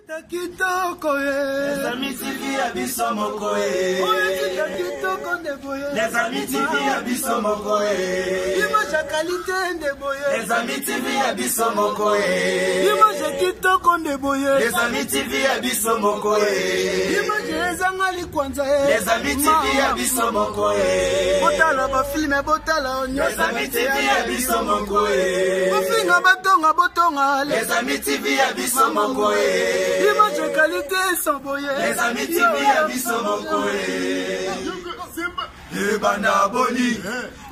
Kitoko ye. Les amis TV ya biso moko ye. Oyo tika kitoko nde boye. Les amis TV ya biso moko ye. Image ya qualité nde boye. Les amis TV ya biso moko ye. Image ya kitoko nde boye. Les amis TV ya biso moko ye. Image ezanga likwanza ye. Les amis TV ya biso moko ye. Botala ba filme botala nyonso. Les amis TV ya biso moko ye. Bofinga batonga botonga. Les amis TV ya biso moko ye. Image qualité sans boye. Les amis TV ya biso moko ye. Ebanda boni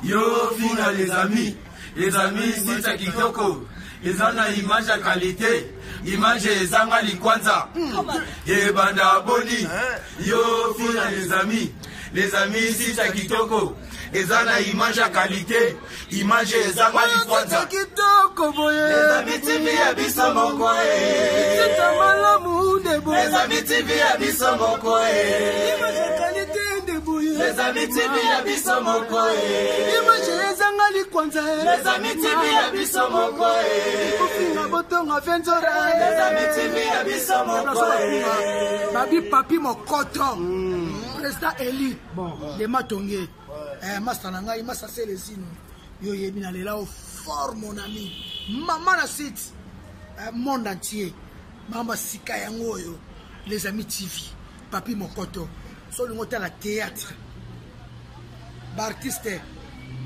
yo finga les amis. Les amis sita kitoko. Eza na image ya qualité. Image ezanga likwanza. Ebanda boni yo finga les amis. Les amis sita kitoko. Eza na image ya qualité. Image ezanga likwanza. Kitoko boye. Les amis TV ya biso moko ye. Sita malamu nde boye. Les amis TV ya biso moko ye. Image ya qualité nde boye. Les amis TV ya biso moko ye. Image ezanga likwanza ye. Les amis TV ya biso moko ye. Kofinga botonga venzora. Les amis TV ya biso moko ye. Babi Papi Mokoto. Président élu de Matonge. Masta na ngai, masta Celezino. Yo yebi na lela au fort mon ami. Maman na site monde entier. Mama sika yango oyo les amis TV. Papi Mokoto. So lingo tala théâtre. Ba artiste,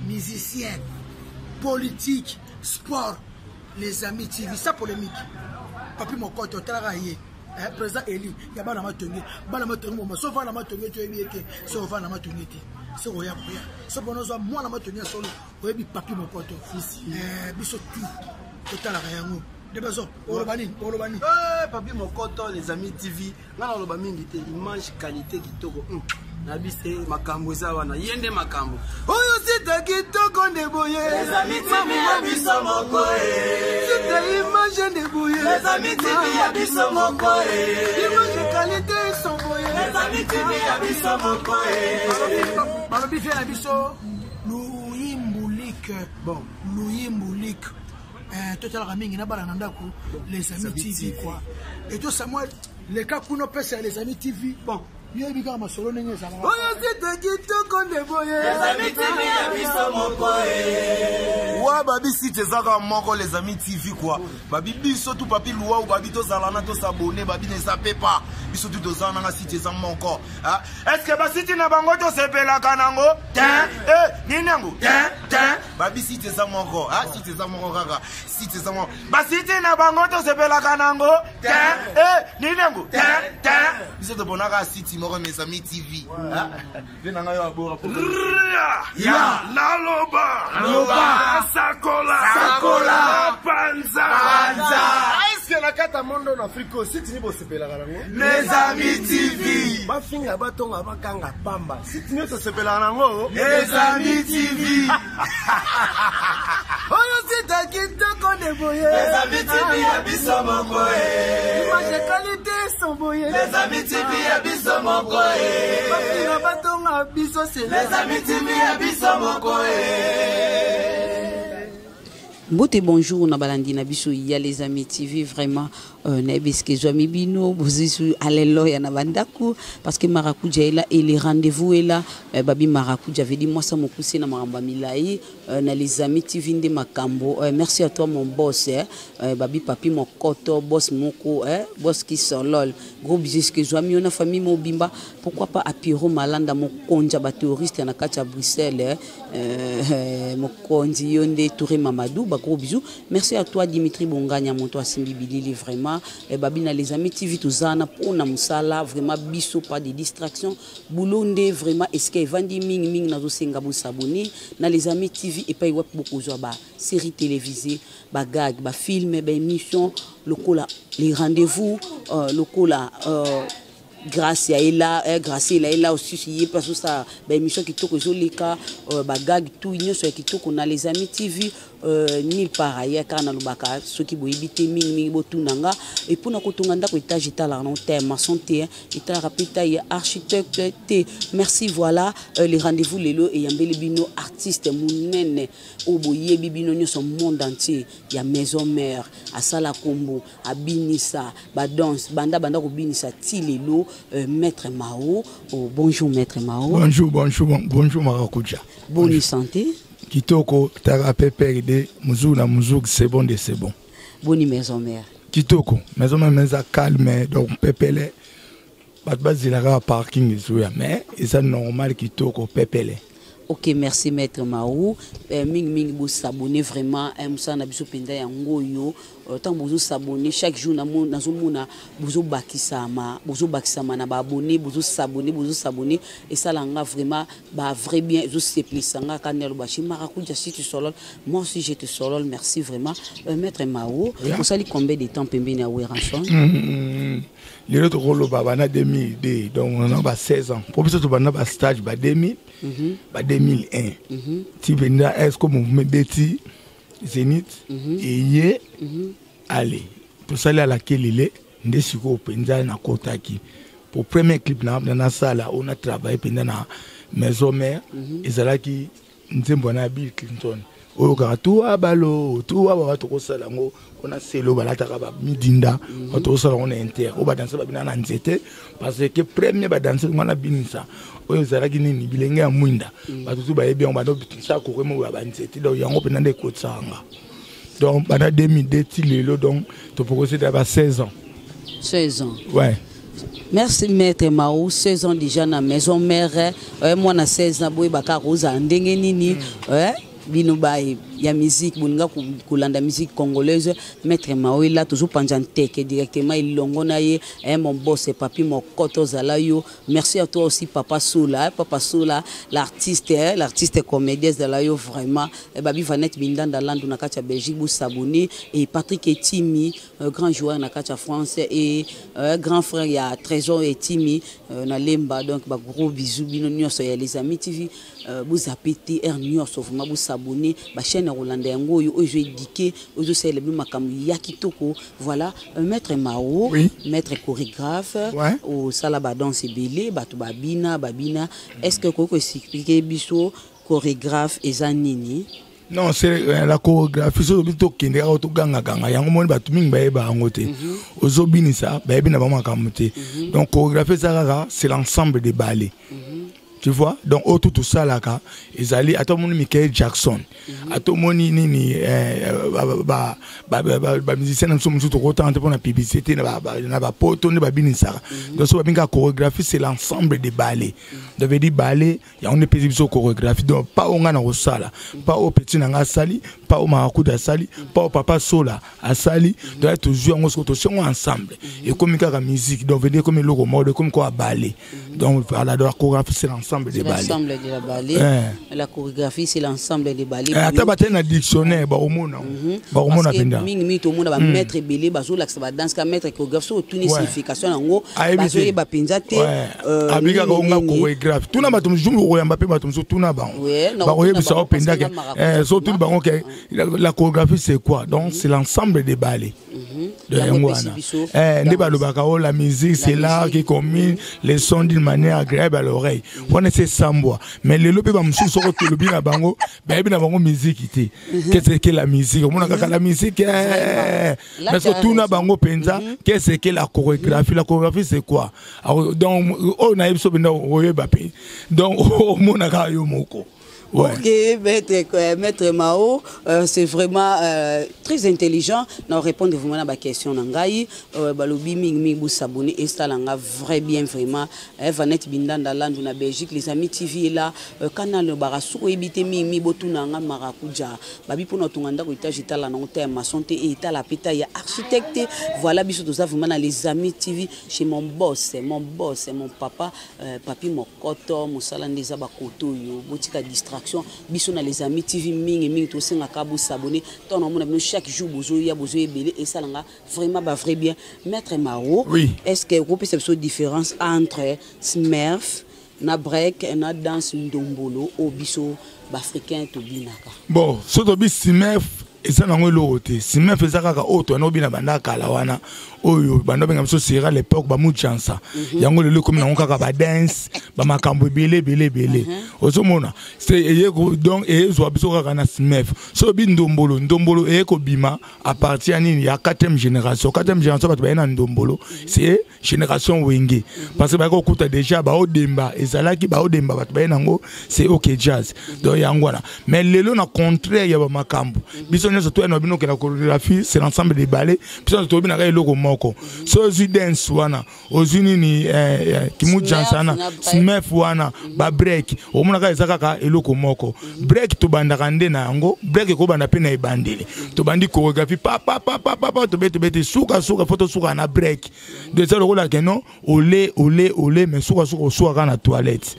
musicien, politique, sport, les amis TV, ça polémique. Papi Mokoto talaka ye. Président Eli ya bana matonge, bana matonge moma so vana matonge to yebi ete so vana matonge te. So oya boya. So bono zo mwana matonge solo oyebi Papi Mokoto. Biso tout totalaka yango. De bazo oloba nini? Oloba nini? Papi Mokoto les amis TV, ngana oloba mingi te, image qualité kitoko. Na bise makambo eza wana, yende makambo. Oyo sita kitoko nde boye. Les amis TV ya biso moko ye. Sita image nde boye. Les amis TV ya biso moko ye. Image qualité son boye. Les amis TV ya biso moko ye. Balobi vie na biso Luyimbulik. Bon, Luyimbulik. Totalaka mingi na bana na ndako les amis TV quoi. Et to Samuel le cas kuno pesa les amis TV. Bon, yebi kaka masolo ndenge ezalaka. Oyo site kitoko nde boye. Les amis TV ya biso moko ye. Wa babi site ezaka moko les amis TV quoi. Babi biso tout papi luau babi tozala na to s'abonner babi ne zappe pas. Biso tout tozala na site eza moko. Ah, est-ce que ba site na bango to sepelaka nango? Tin, nini yango? Tin, tin. Babi site eza moko. Ah, site eza moko kaka. Site eza moko. Ba site na bango to sepelaka nango? Tin, nini yango? Tin, tin. Biso tobonaka site moko mes amis TV. Ah, ve nanga yo abora po. Ya. Naloba. Loba. Sakola. Sakola. Panza. Panza. Est-ce que na kata mondo na Afrique site ni bosepelaka nango? Les amis TV. Bafinga batonga bakanga pamba. Site ni tosepelaka nango? Les amis TV. Oyo site kitoko nde boye. Les amis TV ya biso moko ye. Image qualité son boye. Les amis TV ya biso moko ye. Bafinga batonga biso c'est Les amis TV ya biso moko ye. Mbote bonjour na balandi na biso ya les amis TV vraiment na ebeske zwa mibino bozisu alléluia na bandaku parce que marakuja est là et les rendez-vous est là. Babi marakuja veut dire moi ça mokuse na maramba milai na les amis TV nde makambo. Merci à toi mon boss babi papi mokoto boss moko boss qui solol gros bisous que zwa mi na famille mobimba pourquoi pas à Pierrot Malanda mokonja ba terroriste na kati ya Bruxelles mokonzi yonde Touré Mamadou ba gros bisous merci à toi Dimitri Bonganya moto asimbi bilili vraiment babi na les amis TV tozana pona musala vraiment biso pas de distraction boulonde vraiment est-ce que evandi mingi mingi nazo senga bo s'abonner na les amis TV et pas wap beaucoup zo ba série télévisée ba gag ba film ba émission lokola les rendez-vous lokola grâce à ela grâce à ela aussi si y parce que ça ba émission qui toko zolika ba gag tout nyonso ya kitoko na les amis TV. Nulle part ailleurs. Kaka nalobaka, soki boyebi te, mingimingi botuna nga. E mpona kotonga ndako étage, etalaka nango te ya maçon te, etalaka mpe taille ya architecte te. Merci. Voilà, les rendez-vous lelo eyambeli bino artiste monene oyo boyebi bino nyonso, monde entier, ya Maison Mère. Asala kombo, abinisa badanse, banda banda kobinisa ti lelo. Maître Mao, oh, bonjour maître Mao. Bonjour, bonjour, bonjour Marakuja. Boni santé? Kitoko, taka PPRD, muzuru na muzuru, c'est bon de c'est bon. Boni Maison Mère? Kitoko, Maison Mère eza calme, donc pepele. Bato bazelaka parking ezoya, mais eza normal, kitoko, pepele. Ok, merci maître Mao. Mingi mingi bosabonner vraiment. Mosala na biso mpenza yango oyo. Ntango bozosabonner chaque jour, nazomona bozobakisama, bozobakisama na baabonnés. Bozosabonner, bozosabonner, esala nga vraiment bavrai bien, ezosepelisa nga. Kaka nde aloba chez Marakuja, si tu solol, moi aussi je te solol. Merci vraiment. Maître Mao, osali combien de temps pembeni ya Werrason? Lelo tokoloba bana 2002, donc on a ba 16 ans. Po biso tobanda ba stage ba 2000, ba 2001, ti mpenza est ce que mouvement ebeti Zénith, eye ale tosali alakelele nde sikoyo mpenza nakotaki po premier clip na nasala oyo na travaille mpenza na Maison Mère. Ezalaki nzembo wana ya Bill Clinton oyo kaka tuwa balo tuwa baba. Tokosala yango mpona selo balataka bamidinda. Tokosala yango na inter oyo badanse babina na nzete, parce que premier badanse ngo na binisa oyo ezalaki nini, bilenge ya mwinda. Bato tu bayebi yango, bandobisa kore moko ya banzete. Donc yango mpenza nde ekotisaka nga. Donc banda 2002 ti lelo, donc toprokosi ba 16 ans. 16 ans. Ouais. Merci maître Mao, 16 ans déjà na Maison Mère. Mwana 16 ans boyebaka kozala ndenge nini. Bino ba ya musique bolinga kolanda musique congolaise, maître Mao ela tozopanza nteke directement elongo na ye. Mon boss Papi Mokoto, ozala yo. Merci à toi aussi papa Sola, papa Sola l'artiste, l'artiste comédien, ezala yo vraiment. Babi Vanette Bindanda Landu na kati ya Belgique, bosabonner. Et Patrick Etimi, grand joueur na kati ya France et grand frère ya Trésor Etimi na Lemba. Donc ba gros bisous bino nyonso ya Les Amis TV. Bozape te aire nyonso, vraiment bosabonner bachaîne ya kolanda yango oyo, oyo ezoéduquer, oyo ezosalela bino makambo ya kitoko. Voilà, maître Mao. Oui. Maître chorégraphe. Ouais. Osala badanse ebele, bato babina babina. Est ce que okoki koexpliquer biso chorégraphe eza nini? Non, c'est la chorégraphie. Soki obi tokende kaka togangaganga yango, moni bato mingi bayeba yango te. Ozobinisa, bayebi na bango makambo te. Donc chorégraphie eza kaka, c'est l'ensemble des ballets, tu vois. Donc oyo tu tosalaka ezali, ata omoni Michael Jackson, ata omoni nini, bamusicien na biso mosusu tokotanga te mpona publicité na bapoto nde babinisaka. Donc so babengaka chorégraphie, c'est l'ensemble des ballets. Donc veut dire ballet yango nde epesi biso chorégraphie. Donc pa oyo ngai na kosala, pa oyo petit na ngai asali, pa oyo Makakuda asali, pa oyo papa Sola asali, donc tozwi yango soko tosi yango ensemble, ekomi kaka musique. Donc veut dire ekomi eloko moko, ekomi koya ballet. Donc voilà, donc la chorégraphie, c'est l'ensemble des ballets. L'ensemble de la ballet. La chorégraphie, c'est l'ensemble des ballets. Ata batali na dictionnaire, bakomona, bakomona mpenza. Mingi mingi tomona bamaître ebele bazolakisa badanse ka maître chorégraphe, so otuni signification yango, bazoyeba mpenza te. Abikaka onga chorégraphe, tuna bato mosusu okoyamba mpe bato mosusu, tuna bango, bakoyebisa o mpenza ke so tuni bango ke la chorégraphie, c'est quoi. Donc c'est l'ensemble des ballets de yango wana nde balobaka o la musique, c'est l'art qui combine les sons d'une manière agréable à l'oreille. Wana c'est sambwa. Mais lelo mpe bamosusu soko tolobi na bango, bayebi na bango musique te. Qu'est-ce que la musique? Omona kaka la musique, mais so tuna bango mpenza qu'est-ce que la chorégraphie, la chorégraphie, c'est quoi. Donc oyo nayebi so mpenza oyeba mpe, donc omona kaka yo moko. Ouais. Ok, maître Mao, c'est vraiment très intelligent. Na répondre vraiment à ma question na ngai, balobi mingi mingi bo s'abonner et ça langa vrai bien vraiment. Vanette Bindanda Landu na Belgique, Les Amis TV est là, canal Barassou ebité mingi mingi botuna nga Marakuja. Babi pona tonga ndako étage etala na hotel maçon te et etala peta ya architecte. Voilà, biso toza vraiment na Les Amis TV chez mon boss, mon boss, mon papa, Papi Mokoto, mosala ndeza bakoto yo, botika distraction. Biso na Les Amis TV, mingi mingi tosengaka bosabonner. Ntango namona bino chaque jour bozoya, bozoya ebele, esalanga vraiment ba vrai bien. Maître Mao. Oui. Est ce que okopesa biso différence entre smurf Na break na danse ndombolo oyo biso baafricain tobinaka. Bon, so tobi simef eza nango eloko te. Simef eza kaka oyo toyana obina banda kala wana, oyo banda obenga biso sera l'époque bamujansa. Yango lelo ekomi nango kaka badanse, bamakambo ebele ebele ebele. Ozomona eye, donc eyezwa biso kaka na simef. So obi ndombolo, ndombolo eye kobima à partir ya nini? Ya 4e génération. 4e génération, bato baye na ndombolo, c'est génération Wenge, parce que bayaki kokuta déjà baodemba, ezalaki baodemba, bato baye nango c'est OK Jazz. Donc yango wana. Mais lelo na contraire ya bamakambo, biso nyonso toya na bino okenda chorégraphie, c'est l'ensemble des ballets. Biso nyonso tobinaka eloko moko. So ozwi dance wana, ozwi nini, kimujansa wana, smef wana, babreak, omonaka eza kaka eloko moko. Break tobandaka nde na yango, break ekobanda mpe na ebandeli. Tobandi chorégraphie papapapapa, tobeti tobeti, suka suka fo tosuka na break. Donc eza lokola ke non, ole ole ole, mais suka suka osukaka na toilette.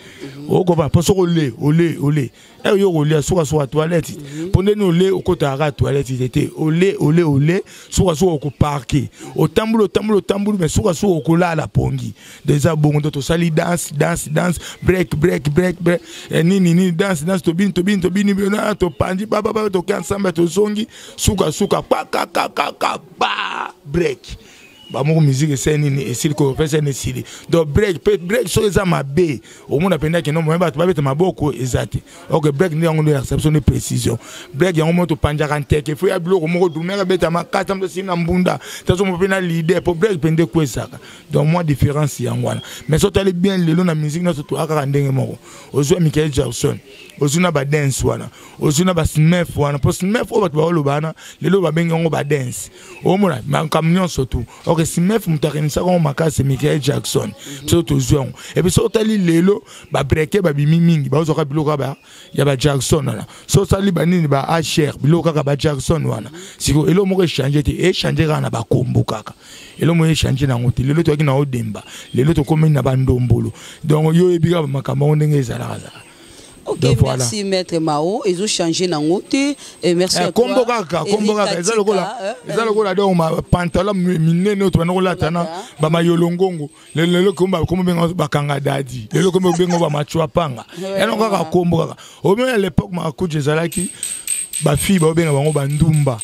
Okopa mpo soki ole ole ole, ere yo kolia, sukasuka toilette. Mpo ndeni ole okotaka kaka toilette te te, ole ole ole, sukasuka okoparke, otamboli otamboli otamboli, mais sukasuka okolala pongi. Donc eza bongo. Donc tosali danse danse danse, break break break break, nini nini, danse danse, tobini tobini tobini, topandi bababa, toke ensemble, tozongi, sukasuka kpakakakaka ba break. Bamoko musique esali nini, esili kopesa nini, esili. Donc break mpe break soki eza mabe, omona mpenza keno moye bato babeta maboko eza te. Ok, break nde yango nde elakisa biso nde précision. Break yango moko topanzaka nteke, fo ya biloko moko dumeka beta makasi, tambo tosili na mbunda, tazomo mpe na leader po break mpe nde ekwesaka. Donc mwa différence yango wana. Mais so otali bien lelo na musique nyonso toya kaka ndenge moko. Ozwi ya Michael Jackson, ozwi na badanse wana, ozwi na basmef wana, mpo smef oyo bato baoloba wana lelo babengi yango badanse. Omona makambo nyonso tu. Ok, smef moto akenisaka yango makasi Michael Jackson. Biso tozwi yango. Epuis so otali lelo babreke babimi mingi, bazwaka biloko ya ba Jackson wana. So osali banini, ba hr, biloko kaka ba Jackson wana. Sikoyo eloko moko echange te, echange kaka na bakombo kaka, eloko moko echange nango te. Lelo toyaki na odemba, lelo tokomi na bandombolo. Donc yo oyebi kaka makambo yango ndenge ezalaka zala. Ok, donc, voilà. Merci Maître Mao, ils ont changé nango te. Et merci à toi. Kombo kaka, kombo kaka, eza lokola, eza lokola donc ma pantalon minene oyo tobanda kolata na ba mayolongongo. Lelo kombo kombo benga bakanga dadi. Lelo kombo benga ba machwa panga. Eno kaka kombo kaka. Au même à l'époque marakuja ezalaki ba fille ba benga bango bandumba.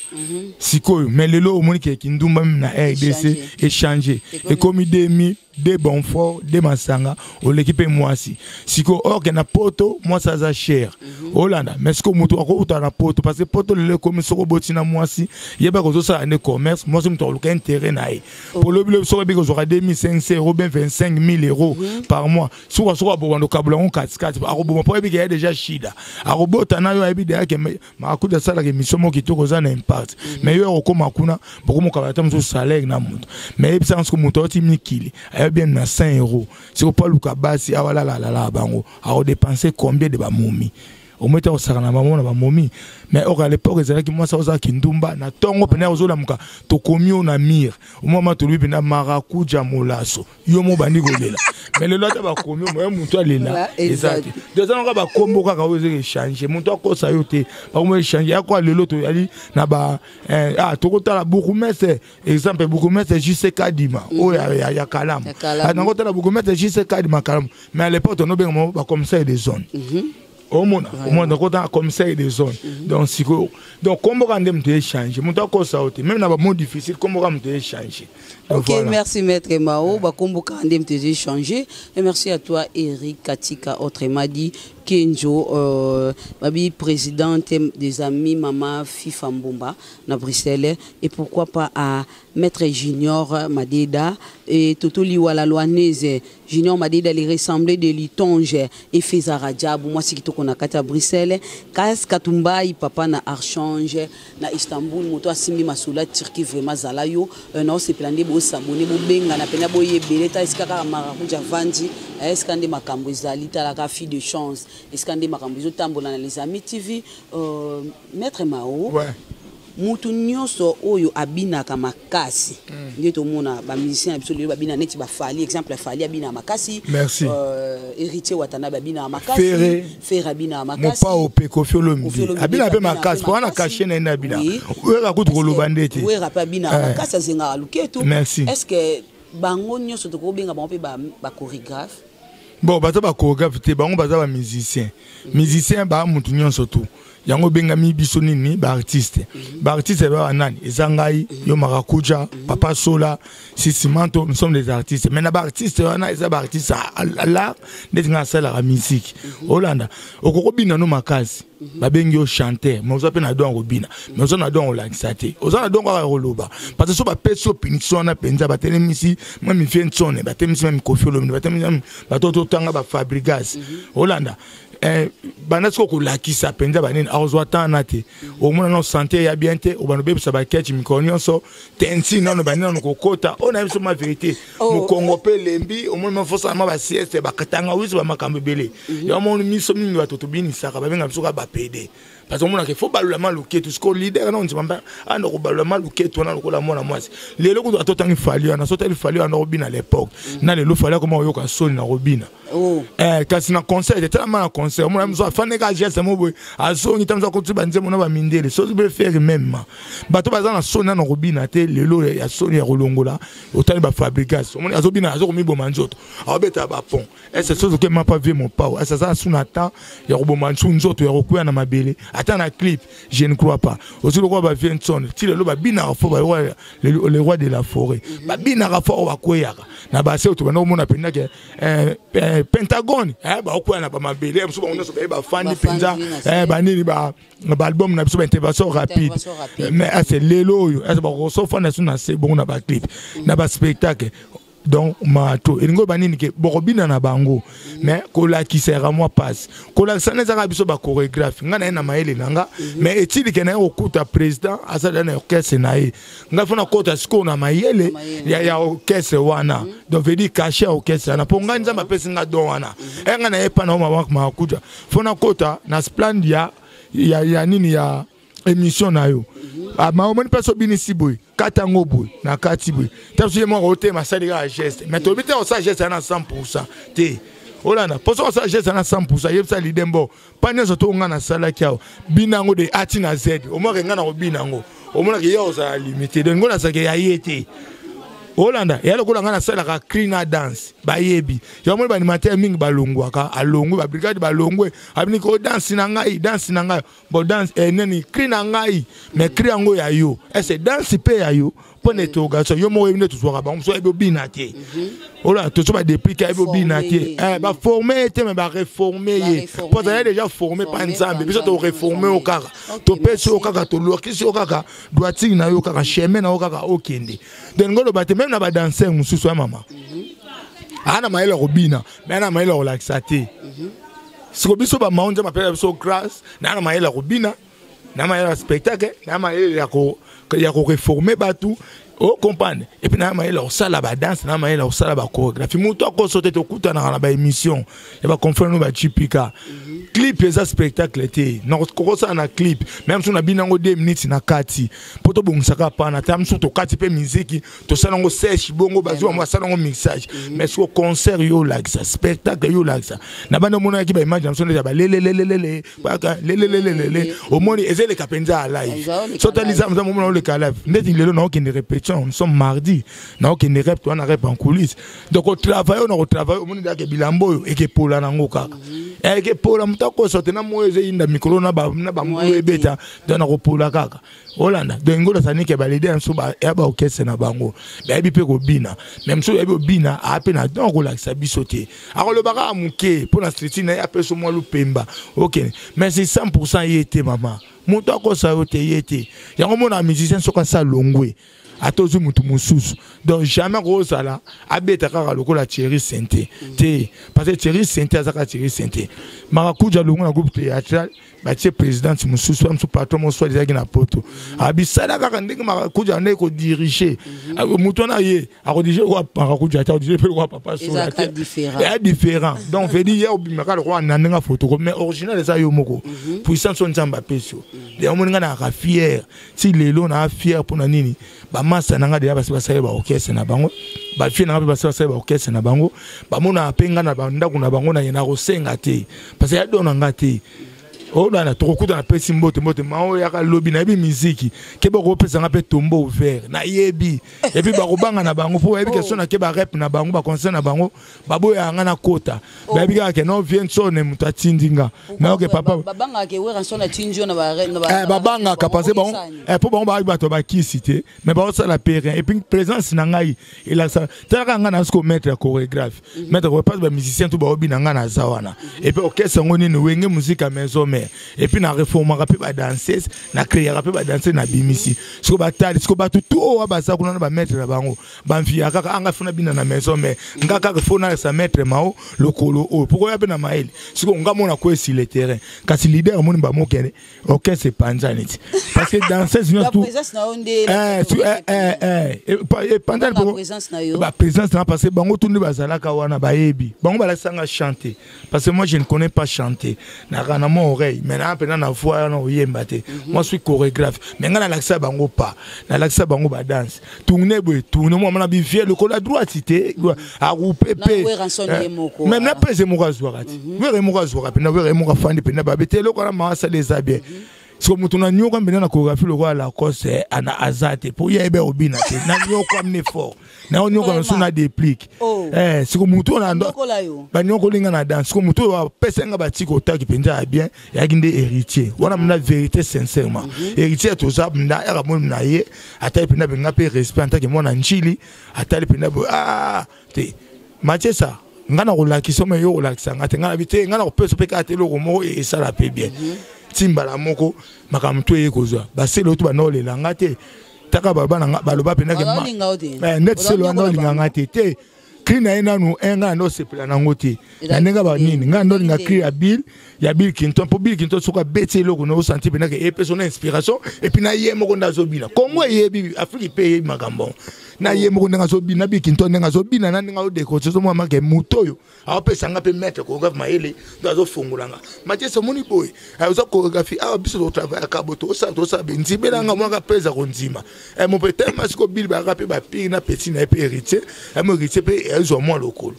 Sikoyo, mais lelo omoni ke kindumba même na RDC échanger. Ekomi demi de bonfort de masanga oleki mpe mwasi. Sikoyo orke na poto mwasi aza cher. Olanda, mais sikoyo moto akouta na poto, parce que poto lelo ekomi soki oboti na mwasi, yebaka ozosala nde commerce. Mwasi moto akoluka intérêt na ye. Po lobi lobi soki obiki ozwaka 2500 euros, bien 25 000 euros par mois, soki soki abobanda okabola yango katikati, akoboma mpo ayebi ke ya déjà shida akobota na yo. Ayebi deya ke Marakuja asalaka émission moko kitoko, oza na impact, mais yo akokóma kuna bokomokaba ata mosusu salaire na moto. Mais yebisaka soki moto auti mikili ayebi bien na 100 euros, sikoyo mpo aluka basi awa alalalala bango, akodepense combien de bamomi omoi te akosaka na bango na bamomi. Mais or à l'époque ezalaki mwasi ozalaki kindumba na ntongo mpena ozolamuka, tokomi yo na mire omwama, tolobi mpena Marakuja molaso, yo mo bandi kolela. Mais lelo ata bakomi oyo moto alela eza te. Donc eza naka bakombo kaka oyo ezaki échange, moto akosa yo te, bakombo échange yakoa. Lelo toyali na ba tokotala bourgmestre, exemple bourgmestre JC Kadima oyo ya Kalamu, nakotala bourgmestre JC Kadima Kalamu. Mais à l'époque tonobenga bacommissaire des zones. Omona, omona nakota commissaire des zones. Donc sikoyo, donc kombo kaka nde moto échange, moto akosa yo te, même na bamot difficile, kombo kaka moto échange. Donc, ok, voilà. Merci Maître Mao, bakombo kaka nde moto échange. Et merci à toi Eric Katika, autrement dit Kenjo, babi présidente des amis Mama Fifa Mbumba na Bruxelles, et pourquoi pas à Maître Junior Madeda et Toto Liwala Loanese. Junior Madeda les ressemblait de Litonge et Feza Rajab, moi c'est kitoko na kati ya Bruxelles. Kas Katumbai papa na Archange na Istanbul, moto asimbi masula Turquie, vraiment zalayo na osepela nde bo s'abonner, bo benga na pena bo yebele ta esika kaka Marakuja vandi, esika nde makambo ezali, talaka fille de chance, esika nde makambo ezotambola na Les Amis TV. Maître Mao, mutu nyonso oyo abinaka makasi, nde tomona bamusicien na biso lelo babina neti bafali, exemple Fali abinaka makasi. Merci. Héritier Watanabe abinaka makasi. Ferre. Ferre abinaka makasi. Mopao mpe Kofi Olomide. Kofi Olomide abina mpe abinaka makasi mpe mpo wana makasi. kashe na ye nde abina. Oui. Oyaka kutu koloba nde te. Wera mpe abinaka makasi, azengaka luketu. Merci. Est ce que bango nyonso tokobenga bango mpe bachorégraphe? Bon, baza bachorégraphe te, bango baza bamusicien. Musicien baa motu nyonso tu. Yango ebengami biso nini? Baartiste. Baartiste ba banani? Eza ngai, yo, Marakuja, Papa Sola, Sisimanto. Nous sommes des artistes, mais na baartiste wana eza baartiste à l'art. Ndeti ngai asalaka musique, olanda, okokobina no makasi, babengi yo chanteur, mais oza mpe na don ya kobina, mais oza na don ya kolakisa te, oza na don kaka ya koloba. Parce que so bapesi yo punition wana mpenza, batelemisi meme vie Ntsone, batelemisi meme Kofi Olomide, batelemisi meme bato totanga bafabrigas, olanda, banda sikoyo kolakisa mpenza banini, akozwa temps na te. Omona nano santé ya bien te, obanda obebisa baketch mikolo nyonso, tensi nano bandi nano kokota oyo nayebi so ma vérité. Mokongo mpe elembi, omoni mafosala ma basieste, bakatanga wisi, bamakambo ebele. Yango moni miso mingi bato tobinisaka, babenga biso kaka bapede, parce que omonaka fo balula ma loketu. Sikoyo leader na ondima mpe anda kobalula ma loketu wana lokola mwana mwasi. Lelo kutu atotangi Fally wana, so otali Fally wana kobina l'époque na lelo, Fally akoma koyoka soni na kobina. Kasi na concert te, talama na concert, omona mosu afandi kaka geste mo boye, azongi ta mosu akoti banzembo na bamindele. Soki mpe faire même bato baza na soni nano kobina te lelo, ya soni ya kolongola. Otali bafabrigas, omoni azobina, azokomiboma nzoto, aobeta bapont ese. Soki okema pa vie mopao, ese aza su na temps ya koboma nsu nzoto ya kokwea na mabele ata na clip? Je ne crois pas. Ozi lokola bavie Ntsone, ti lelo babinaka fo le roi de la forêt, babinaka fo oyo bakweyaka na base oyo tobanda komona mpenza ke Pentagone, baokwea na bamabele mosusu, bango nyonso baye bafandi mpenza banini, baalbum na biso, baintervention rapide. Mais ase lelo oyo, ese bakosofanda so na se bongo na baclip, na baspectacle? Donc mato elingi oyo banini ke bokobina na bango, mais kolakisa yaka mwa mpasi. Kolakisa na ezaka biso bachorégraphe. Ngai na ye na mayele na nga, mais etilike na ye kokuta président azala na orchestre na ye, ngai fo nakota sikoyo na mayele ya orchestre wana. Donc veut dire cachet ya orchestre wana, mpo ngai Nzambe apesi nga don wana, e ngai na ye mpa na yo Marakuja, fo nakota na splende ya nini, ya émission na yo. Ma omoni mpe so obinisi boye, kata yango boye na kati boye, ta biso ye moko otema, asali kaka geste, mais toyebi te kosala geste wana 100 te. Olanda, mpo soki osala geste wana 100, yebisa lidembo mpa nyonso to ngai nasalaki awa, bina yango de A ti na Z. Omonaka ngai na kobina yango, omonaka ye ozala limité. Donc ngo nazalaka ya ye te. Olanda, ya lokola ngai nasalaka cri na danse, bayebi yango. Moni baanimateur mingi balongwaka, alongwe babrigade, balongwe, abiniki o danse na ngai, danse na ngai, bon, danse nani, cri na ngai, mais cri yango ya yo, ese danse mpe ya yo? Mpo na interrogation, yo moko oyebi nde tozwaka bango mosu ayebi obina te. Ola tozo badeplike, ayebi obina te, baforme ye te, mais bareforme ye, mpo azali déjà formé pa Nzambe. Biso toreforme yo kaka, topesi yo kaka, tolwakisi yo kaka droiture na yo, kaka chemin na yo kaka okende. Donc ngo oloba te, même na badanser mosusu ya mama, aa na mayele ya kobina, mais na mayele ya kolakisa te. Siko biso bamao, Nzambe apesa biso grâce na mayele ya kobina, na mayele ya spectacle, na mayele ya koreforme bato, ocomprendre, et puis na mayele ya kosala badanse, na mayele ya kosala bachorégraphie. Moto akoso te, tokutanaka na baémission ya baconfrère no bachipika. Clip eza spectacle te, kokosala na clip même so na bino yango 2 minutes na kati mpo tobongisaka pana ta mosusu, tokati mpe miziki, tosala yango sèche bongo, bazwi bango basala yango mixage. Mais siko concert yo olakisa spectacle, yo olakisa na banda, omonaki baimage na biso nde ya balelelelelele lelelelelele, omoni eza eleka mpenza ya live. So tali za omona oleka live ndeti lelo naokende répétition, nous sommes mardi, naokende rep wana, rep en coulisse. Donc otravaille oyo na kotravaille, omoni dake bilamba oyo ekepola nango kaka, ekepola, moto akosa te na moyo ezeyinda mikolo na bambulu ebeta, donc nakopola kaka. Olanda, donc ngolo azali baleader mosusu ya baorchestre na bango, bayebi mpe kobina, mais mosusu oyebi obina, aa mpe na don kolakisa biso te, akoloba kaka moke mpo na structure na ye, apesa mwa lupemba, okende, mais c'est 100 ye te. Mama, moto akosa yo te, ye te. Yango mona musicien soki asa longwe, ata ozwi motu mosusu, donc jamais akozala abeta kaka lokola Thierry Sente te, parce que Thierry Sente aza kaka Thierry Sente. Marakuja longwe na groupe théâtral, batie présidente mosusu, mosusu patron mosusu ezalaki na poto, abisala kaka ndenge Marakuja ndenge kodirige motu wana, ye akodirige lokola Marakuja te, akodirige mpe lokola Papa Sola te, eya différent. Donc veut dire ye obimaka lokola na ndenge photocopie, mais original eza yo moko, puissance oyo Nzambe apesi yo. Yango moni ngai nayaka fier ti lelo, naa fier mpona nini? Bamasa na ngai deya basi basali baorchestre na bango, bafie na ngai mpe basi basali baorchestre na bango, bamonaka mpe ngai na bandako na bango, naye na kosenga te, parce que ya don na ngai te. Olanda tokokuta, napesi mbote mbote mao yaka lobi. Nayebi miziki ke bakopesanga mpe tombo ouvert, nayebi. Et puis bakobanga na bango mpo bayebi ke so nake barep na bango, baconcert na bango, baboyaka nga na kota. Bayebi kaka ke non, vie nsone moto atindi nga nayoke papa. Babangaka parce que mpo bango bayaki bato bakisi te, mais baosala pe rien. Et puis présence na ngai elakisa, talaka ngai na siko maître ya chorégraphe, maître parce bamusicien to baobina, ngai naza wana. Et puis orchestre yango nini, Wenge Musique ya Maison Mère. Et puis na reformaka mpe badanseuse, na créaka mpe badanseuse, na bimisi. Siko batali, siko bato tu oyo baza kuna na bamaître na bango, bamvia kaka anga funa bina na Maison Mère. Nga kaka fo nalakisa maître mao lokolo oyo poko ya mpe na mayele. Siko nga mona koesi le terrain, kasi leader amoni bamokende orchestre epanzani ti, parce que danseuse nyonso epanzani, baprésence na, parce que bango tu nde bazalaka wana, bayebi bango balakisanga chanter, parce que moi je ne connais pas chanter. Naka na mon oreille, mais na mpena na voix wana oyemba te. Moi suis chorégraphe, mais nga nalakisa bango pas, nalakisa bango badanse, tourne boye, tourne mwa mana bivie lokola droite te, aroupe pe même na pese moko azwaka te. Were moko azwaka mpena, were moko afandi mpena, babete eloko wana maasala eza bien. Siko moto na nyoka mpena na chorégraphie lokola Lacoste ana aza te, mpo ye ayebe obina te. Na nyoka mne fort, na nyoka mosusu na déplique. Siko motu oyo banyokoli nga na danse, siko motu oyo apesa nga batika otaki mpenza ya bien, eyaki nde Héritier wana mna. Vérité, sincèrement, Héritier toza mna yaka moni na ye, atali mpenza benga mpe respect en tant que mwana Njili, atali mpenza boye. Ah te, Mathieu, sa nga na kolakisa me yo kolakisa nga te, nga na bi te, nga na kopesa mpe kaka te eloko moko esala mpe bien. Ti mbala moko makambo to eye kozwa basele oyo to banda kolela nga te, taka baloba na nga, baloba mpendake neti selo wana olinga nga te te. Cri na ye nanu nga na nde osepela nango te na ndenge banini. Nga nde olinga cri ya Bill, ya Bill Clinton, mpo Bill Clinton soki abeti eloko na osanti mpendake epesa na inspiration. Et puis na ye moko nde azobina, Kongo eyebi, Afrique mpe eyebi makambo na ye moko ndenge azobina. Bill Clinton ndenge azobina na ndenge azodécote, ozomona make moto oyo aopesa nga mpe maître chorégraphe mayele ndo azofongola nga. Mathias, omoni boye, oza chorégraphie awa, biso totravaillaka bo, tosala tosala benzibela nga monaka mpe eza kondima mope telema. Siko bili bayaka mpe bapire na petit na ye mpe Héritier, mo Héritier mpe ezwa mwa lokolo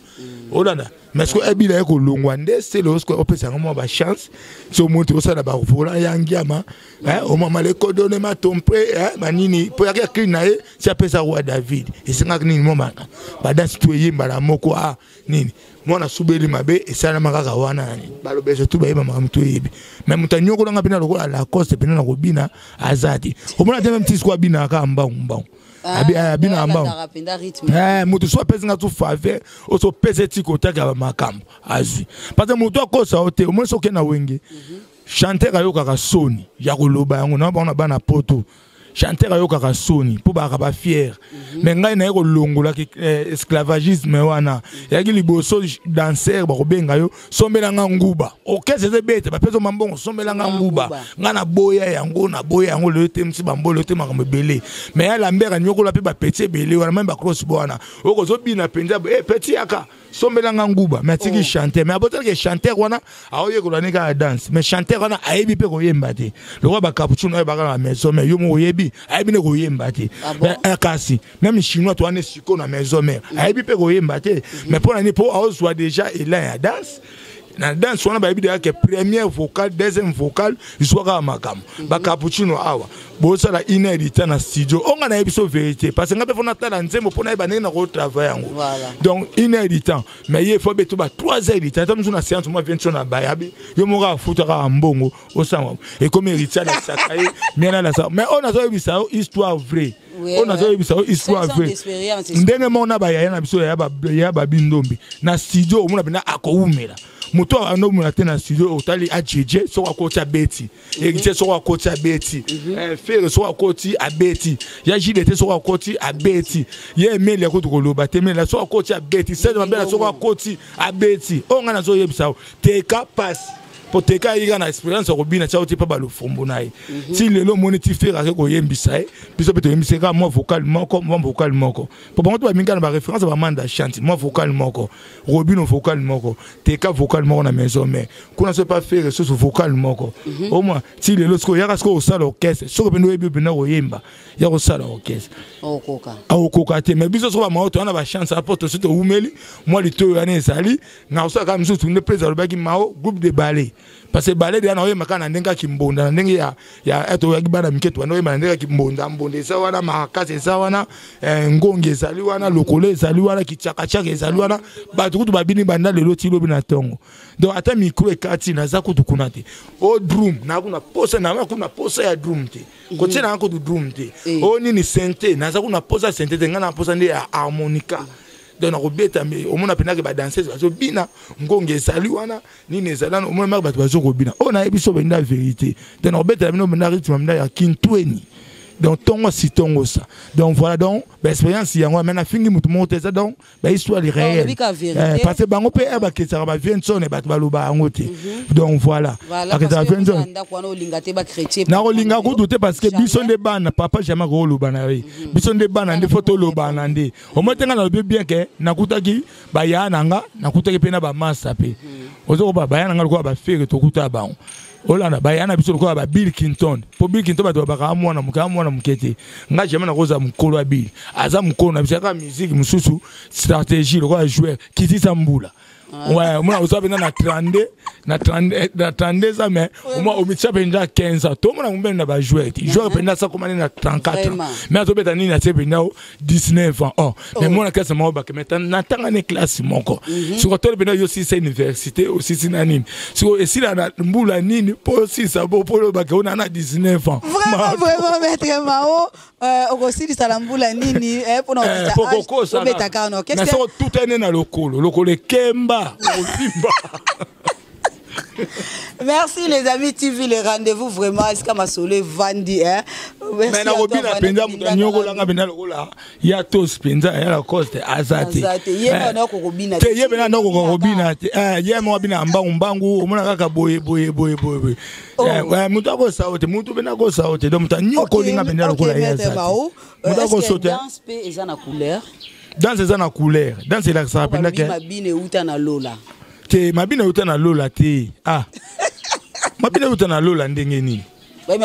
olanda. Mais siko ebila ye kolongwa nde sele siko opesanga mwa bachance so omoni tosala bavolant ya ngiama omama lekodone matompe banini mpo yaki akri na ye si apesa roi David esengaki nini, mwa badanse to eyembala moko a nini, mwana subeli mabe esalama kaka wana na nini, baloba surtout bayeba makambo toyebi. Mais moto anyokolanga mpena lokola Lacoste mpena na kobina aza te. Omona te, même ti siko abinaka kaka mbangu mbangu, abinaka mbangu. Moto so apesi nga tu faveur, oso opesa etika otaka makambo azwi, parce que moto akosa yo te. Omoni soki na Wenge, chanteur ayokaka soni ya koloba yango na bango na bana poto, chanteur ayokaka soni mpo bayaka bafier. Mais ngai naye kolongolaki esclavagisme wana eyaki liboso. Danser bakobenga yo, sombelanga nguba, orchestre eza ebete, bapesa mambongo, sombelanga nguba. Ngai naboya yango, naboya yango lelo te, msi bambolo te, makambo ebele. Mais ya Lambert anyokola mpe bapeti ebele wana, même bacross bo wana okozobina mpenza, petit yaka sombelanga nguba. Mais atiki chanteur, mais abotalaki chanteur wana aoyekola ne kaka danse, mais chanteur wana ayebi mpe koyemba te lokola bacapuccino oyo baka na Maison Mère. Yo moko oyebi, ayebi nde koyemba te. Kasi même Chinois to wana sikoyo na Maison Mère ayebi mpe koyemba te. Mais mpo na nini? Mpo aozwa déjà élan ya danse. Na danse wana bayebi deja ke première vocal, deuxième vocal, zwaka ya makambo. Bacapuccino awa bosala une heure du temps na studio, onga nayebi so vérité, parce que nga mpe fo natala nzembo mpo nayeba ndenge nakotravaille yango. Donc une heure du temps, mais ye fo beto ba 3 heures du temps ata mosu na séance mwa 20 na bayabi yo moko afutaka ya mbongo osanga ekomi Héritier alakisaka ye miana alakisaka. Mais oyo nazoyebisa yo histoire vraie, oyo nazoyebisa yo histoire vraie, ndenge moko na bayaya na biso ya babindombi na studio, omona mpena akowumela moto anomona te na studio. Otali ajeje soki akoti abeti, Héritier soki akoti abeti, Ferre soki akoti abeti, ya Jide te soki akoti abeti, ye Emeli akoti koloba te, Emeli soki akoti abeti, Serge Mabela soki akoti abeti. Oyo ngai nazoyebisa yo, teka pasi po teka ayika na expérience ya kobina tia oti mpe balofombo na ye ti lelo. Omoni ti Ferre ake koyembisa ye, biso mpe toyembisa kaka mwa vocal moko, mwa vocal moko, po bango to baminga na baréférence ya bamanda chante, mwa vocal moko, Robino vocal moko, teka vocal moko na Maison Mère kuna so epa Ferre susu vocal moko. Omwa ti lelo sikoyo yaka sikoyo kosala orchestre, soki mpende oyebi mpenda koyemba ya kosala orchestre, aokoka te. Mais biso soko bamao toza na bachance apo tosi towumeli mwa litoyo wana ezali na kosala kaka misusu nde mpe alobaki mao groupe de ballet. Parce que ballet deya naoyemba kaka na ndenge ya kimbonda, na ndenge ya toyaki bana mike, tobanda oyemba na ndenge ya kimbonda. Mbonda eza wana, makasi eza wana, ngongi ezali wana, lokolo ezali wana, kichakachaka ezali wana. Bato kutu babini banda lelo ti lobi na ntongo. Donc ata micro ekati, naza kutu kuna te. O drum naza kuna posa, naza kuna posa ya drum te, kotia nanga kutu drum te. O nini, synthé, naza kuna posa synthé te. Ngai na posa nde ya harmonica. Donc nakobeta, omona mpendake badanseuse bazobina, ngongi ezali wana, nini ezali wana, omona maka bato bazokobina. Oyo nayebi so benda vérité. Donc nakobetela bino mpenza rythme mpenza ya kintweni. Donc tongo si tongo ça. Donc voilà, donc baexpérience yango. Mais nafingi motu moko te, eza donc bahistoire réelle, parce que bango mpe bakesaka bavie nsone, bato baloba yango te. Donc voilà, bakesaka vie nsone. Nakolinga kutu te, parce que biso nde bana papa jamais akoloba na ye. Biso nde bana nde fo tolobana nde. Omoi te, ngai nalobi bien ke nakutaki baya na nga, nakutaki mpe na bamasa mpe ozokoba baya na nga lokola bafere, tokuta bango. Olanda baya na biso lokola ba Bill Clinton, mpo Bill Clinton bato babaka amwana moke, amwana moke te. Nga jamais nakozala mokolo ya Bill, aza mokolo na biso. Kaka musique mosusu, stratégie lokola joueur kitisa mbula. Ouais, omona oza mpenza na 32, na 32, na 32 ans, mais omona omitia mpenza 15 ans. Tomona mombene na bajoueur te, joueur mpenza asakoma nini na 34 ans, mais azobeta nini, atie mpenza 19 ans. Oh, mais mona classe moko bake, mais natanga ne classe moko. Siko tole mpenza yo osisa université, osisi na nini, siko esila na mbula nini mpo osisa bo mpo olobake ona na 19 ans? Vraiment, vraiment, maître Mao, okosilisa na mbula nini mpona obeta kaka na orchestre? Soko tutane na lokolo, lokolo ekemba, osimba. Merci les amis TV, les rendez-vous vraiment, est-ce que masolo evandi, hein? Mais nakobina mpenza, moto anyokolanga mpenza lokola ya tos mpenza ya Lacoste aza te. Te, ye mpenza nakoka kobina te. Ye moko abina mbangu mbangu, omona kaka boye boye boye boye boye. Moto akosa o te, moto mpenza akosa o te. Donc moto anyokolinga mpenza lokola ye aza te, moto akoso te. Danse mpe eza na couleur? Danse eza na couleur. Danse elakisaka mpenza ke mabina euta na lola. Te, mabina euta na lola te. Ah, mabina euta na lola ndenge nini? Te,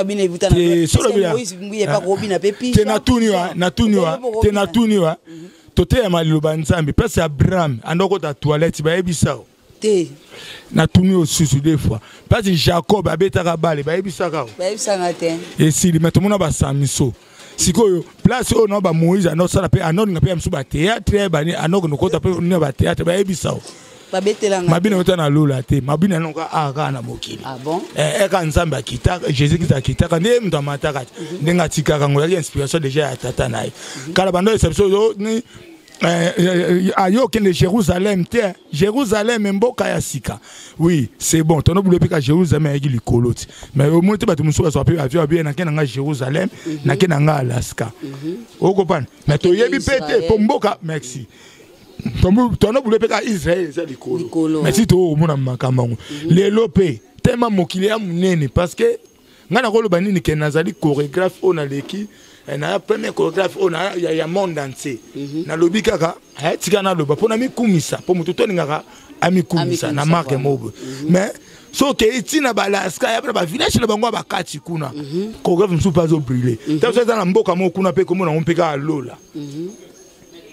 natuni wa, natuni wa te, natuni wa. Toteyama liloba Nzambe, place Abraham andokota toilette, bayebisa o? Te. Natuni yo susu deux fois, place Jacob abetaka bale, bayebisaka o? Bayebisanga te. Esili. Me tomona basamiso sikoyo, place oyo na bamoïse anosala mpe anolinga mpe ya mosusu batéâtre, anokende okota mpe nini batéâtre, bayebisa o? Babetelanga. Mabina ota na lola te, mabina yango kaka na mokili. Ah bon? Eka Nzambe akitaka, Jésus Christ akitaka nde moto amataka te. Ndenge atikaka ngo yaki inspiration déjà ya tata na ye. Kala bando oyesa biso ni ayo okende Jérusalem te, Jérusalem mboka ya sika. Oui, c'est bon, tono bulo mpe ka Jérusalem ayaki likolo ti. Mais omoni te, bato mosusu bazwa mpe avion, abie nake na nga Jérusalem, nake na nga Alaska, okopana. Mais toyebi mpe te mpo mboka. Merci. Tono bulo mpe ka Israel eza likolo. Mais si toomona makambo yango lelo mpe tema mokili ya monene, parce que ngai nakoloba nini ke nazali chorégraphe oyo naleki na premier chorégraphe oyo ya monde entier. Nalobi kaka, tika naloba mpo namikumisa, mpo moto tolingaka amikumisa na marke moko boye. Mais so okei ntina baalaska ya na bavillage na bango ya bakati kuna, chorégraphe mosusu mpe azobrille. Ta so eza na mboka moko kuna mpe komona yango mpe kaka lola.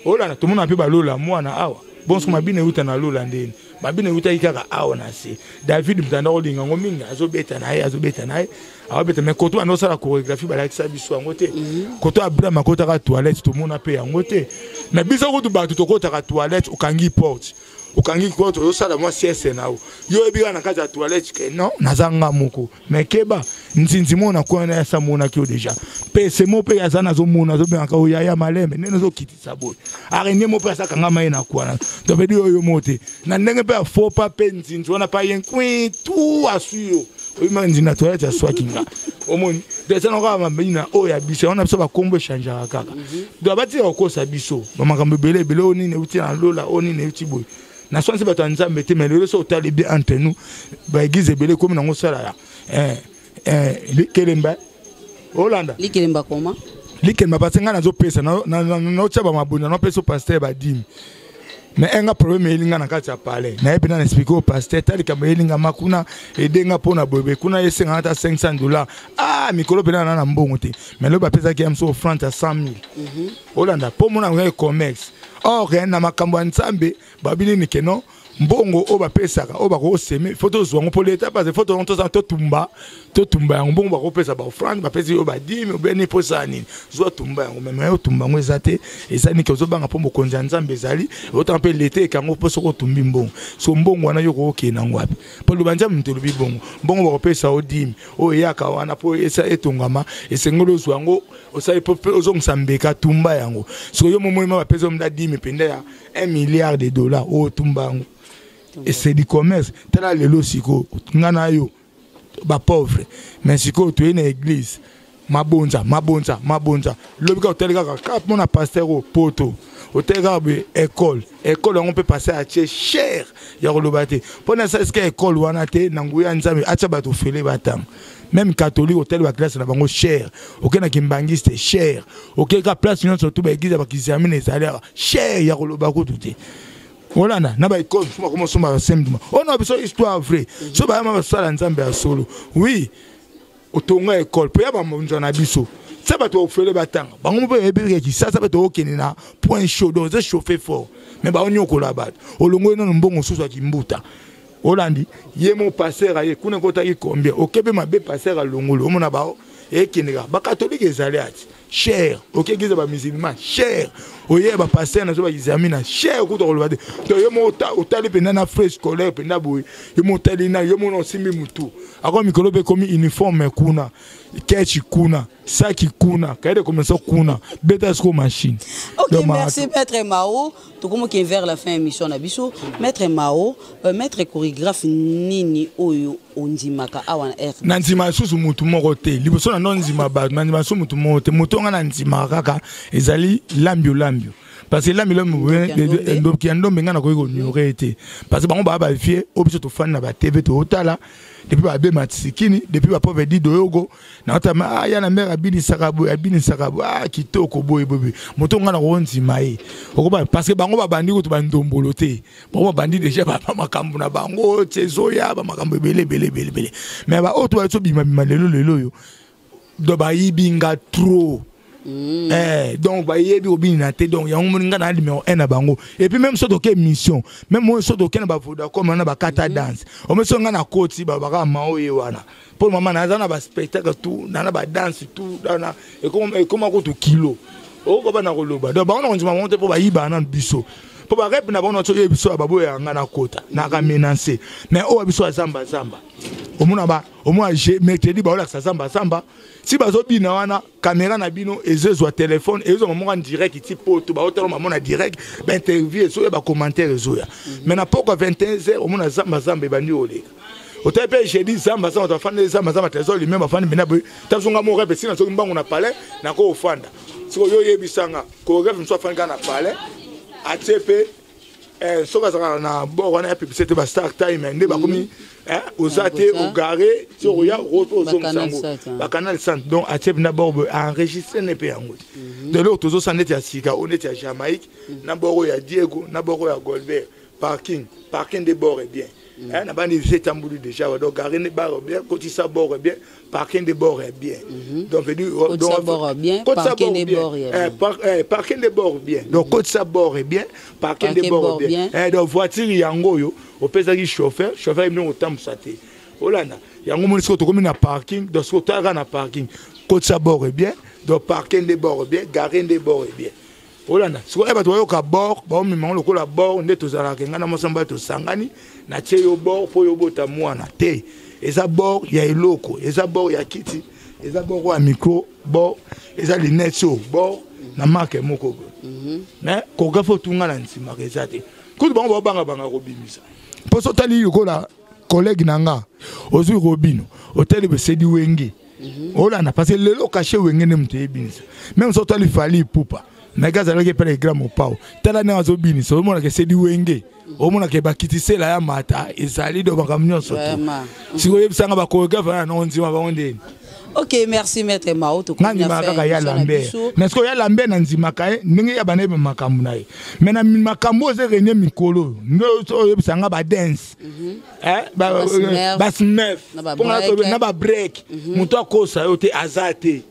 Olanda, tomona mpe balola mwana awa. Bon, soki mabina euta na lola ndeni, mabina eutaki kaka awa na se. David moto anda kolinga yango mingi, azobeta na ye, azobeta na ye, aobeta. Mais koto anda osala chorégraphie, balakisa biso yango te. Koto Abraham akotaka toilette, tomona mpe yango te. Mais biso kutu bato tokotaka toilette, okangi porte, okangi porte, ozosala mwa sieste na yo, yo oyebi kaka na kati ya toilette ke non, naza nga moko. Mais keba, nzinzi moko na kwana yasa monaki yo déjà mpe semo mpe aza nazomona, azobengaka oyo yaya malembe, ndenge nazokitisa boye, araignée mo mpe azakangama ye na kwana. Topedi oyo mo te na ndenge mpe afopa mpe nzinzi wana mpe aye nkwi tu aswi yo, oyima nzinzi na toilette aswaki nga. Omoni, donc eza kaka mabina oyo ya biso yango na biso, bakombo echangeaka kaka. Donc batika kokosa biso bamakambo ebele ebele, oyo nini euti na lola, oyo nini euti boye. Na swansi bato ya Nzambe te. Mais lelo so otali bien, entre nous, baéglise ebele ekomi nango osala ya likelemba, olanda. Likelemba koma? Likelemba, parce ngai nazopesa, naotya bamabonda, napesa pasteur badimi. Mais enga problème eyelinga na kati ya palais, nayebi na expliquer au pasteur ta likambo eyelingama kuna, edenga mpona boyeboye kuna, esengaka ata 500 dollars. Ah, mikolo mpena na mbongo te. Mais lobi bapesaki ya mosu offrande ya 100 000. Olanda, mpo mona yango commerce. Or na makambo ya Nzambe, babi nini ke non. Mbongo oyo bapesaka oyo bakoseme fo tozwa yango mpo leta parce fo tozala totumba totumba yango. Mbongo bakopesa baofrande, bapesi oyo badime obeni mpo esala nini? Zwa tumba yango meme yo, tumba yango eza te, eza niki ozobanga mpo mokonzi ya Nzambe ezali otanga mpe leta ekango mpo soki otumbi mbongo so mbongo wana yo kokokende yango wapi? Mpo loba Nzambe moto elobi bongo, mbongo bakopesa yo dime oyo eyaka wana mpo etongama, esengeli ozwa yango, osali mpo ozongisa mbeka, tumba yango. Soki yo momonima bapesa yo mda dime mpenza ya 1 milliard de dollars oyo tumba yango, c'est du commerce. Tala lelo sikoyo nga na yo bapauvre, mais sikoyo toye na église, mabonza, mabonza, mabonza. Lobi kaka otali kaka kaka mpona pasteur oyo poto, otali kaka boye école, école yango mpe pasteur atie cher ya koloba te mpo na esika école wana te. Na nguya ya Nzambe atia bato ofele batanga. Même catholique, otali baklasse na bango cher, okei na kimbangiste cher, okei ka place nyonso tu, baeglise ya bakisiamine ezali awa cher ya koloba kutu te. Olanda na baekole mosusu bakoma osomba basemduma oyo na biso. Histoire vrai, so bayama basala Nzambe ya solo, oui, otonga ekole mpo ya bamonzwa na biso, tia bato ofele batanga bango mpe bayebiki Kisasa mpe tookende na point chaud, donc eza chauffe fort, mais baonyokola bato. Olongoli nano mbongo mosusu ya kimbuta, olandi ye mo pasteur aye kuna ekotaki combien, okepe mabe, pasteur alongoli, omona bao ekendeka. Bakatolike ezali ati cher, oke eglise ya bamusulman cher, oye bapasteur nazo baexamina cher kuta koloba te. To yo mo otali mpenza na frais scolaire mpenza boye, yo mo otali na yo mona osimbi motu ako mikolo mpe ekomi uniforme kuna, ketch kuna, saki kuna, kaye de commerçant kuna, beta siko machine. Ok, donc, merci maître Mao. Tokomoki vers la fin émission na biso. Maître Mao, maître chorégraphe nini oyo ondimaka awa na R? Na ndima lisusu mutu moko te liboso na ndo ndima bato, na ndima lisusu mutu moko te. Moto nga na ndimaka kaka ezali Lambio Lambio, parce que Lambio Lambio, ndoki ya ndombe, nga nakoki koniore te, parce que bango baa bavie oyo biso tofandi na batv tootala depuis babe matikini, depuis bapauvre Dido Yogo naotama ah, ya na mare abinisaka boye, abinisaka boye, ah, kitoko boye boye. Moto nga nakondima ye okoba, parce que bango babandi kutu bandombolo te, bango babandi déjà bamakambo na bango ti ezoya bamakambo ebele ebele ebele ebele. Mais baoyo to bazo bimabima lelo lelo oyo, donc bayibi nga trop. Donc bayebi kobinina te. Donc yango moni nga na numéro 1 na bango. Et puis même so toke émission, même oyo so toke na bavodacom na bakata danse, ome so nga na koti babaka mao ye wana mpo mama naza na baspectacle tout na badanse tout na ekoma kutu kilo okoba na koloba. Donc bango na kondima bango te mpo bayibaka nanu biso, mpo barep na bango na soki biso ya baboya nga na kota naka menace. Mais oyo biso ya zamba zamba, omona ba omona mercredi baolakisa zamba zamba, si bazobina wana, caméra na bino ezozwa, telefone ezozwa moko en direct ti poto baotala mamo na direct, bainterview ezoya, bacommentaire ezoya. Mais na poko ya 21 heures omona zamba zamba ebandi koleka. Otali mpe jeudi zamba zamba, bafandi zamba zamba, trésor lui-même bafandi mpena boye. Ta biso nga moko repe sina soki mbango na palais nako ofanda sikoyo, yo oyebisanga chorégraphe mosusu afandi kaka na palais atie mpe soki azalaka na bord wana ya publicité, ba Star Time nde bakomi oza te ogare ti okoya mpe ozongisa yango bacanal centre. Donc atie mpe na bord boye, enregistre ne mpe yango te. Donc eloko tozosala neti ya sika oyo, neti ya Jamaïque na bord oyo ya Diego na bord oyo ya Golbert, parking, parking de bord est bien. Na bandi biso etamboli déjà, donc gare nde bar bien, kotisa bord est bien, parking de bord est bien. Donc veut dire donc bord bien, parking de bord est bien, parking de bord bien, donc kotisa bord est bien, parking de bord est bien. Donc voiture yango oyo opesaki chauffeur, chauffeur yebi ndenge otambusa te, olanda yango moni soki tokomi na parking. Donc soki otalaka na parking, kotisa bord est bien, donc parking de bord est bien, gare nde bord est bien. Olanda sikoyo bato bayoka bord, baomema ngo lokola bord nde tozalaka ngai na mwasi mobali tosangani, natie yo bord mpo yo bota mwana te. Eza bord ya eloko, eza bord ya kiti, eza bord ya micro, bord eza lunette oyo, bord na marque moko boye. Mais koka fo tunga na nsimaka eza te kutu bango baobangabanga kobimisa mpo so otali lokola collègue na nga ozwi Robino, otali besedi Wenge, olanda parce que lelo cachet Wenge nde moto eyebinisa. Même so otali Fally Ipupa, meke azalaki epai na grand Mopao, tala ndenge azobinisa, omonaka esedi Wenge, omonaka bakitisela ya mata ezali do makambo nyonso te. Sikoyo oyebisanga bachorégraphe wana na ondima bango ndeni? Ok, merci maître Mao. Nga ndimaka kaka ya Lambert, mais sikoyo ya Lambert na ndimaka ye ndenge ya bana yeba makambo na ye, mais na makambo oyo eza renie mikolo nde oyebisanga badanse, basmef na babreak. Moto akosa yo te aza te,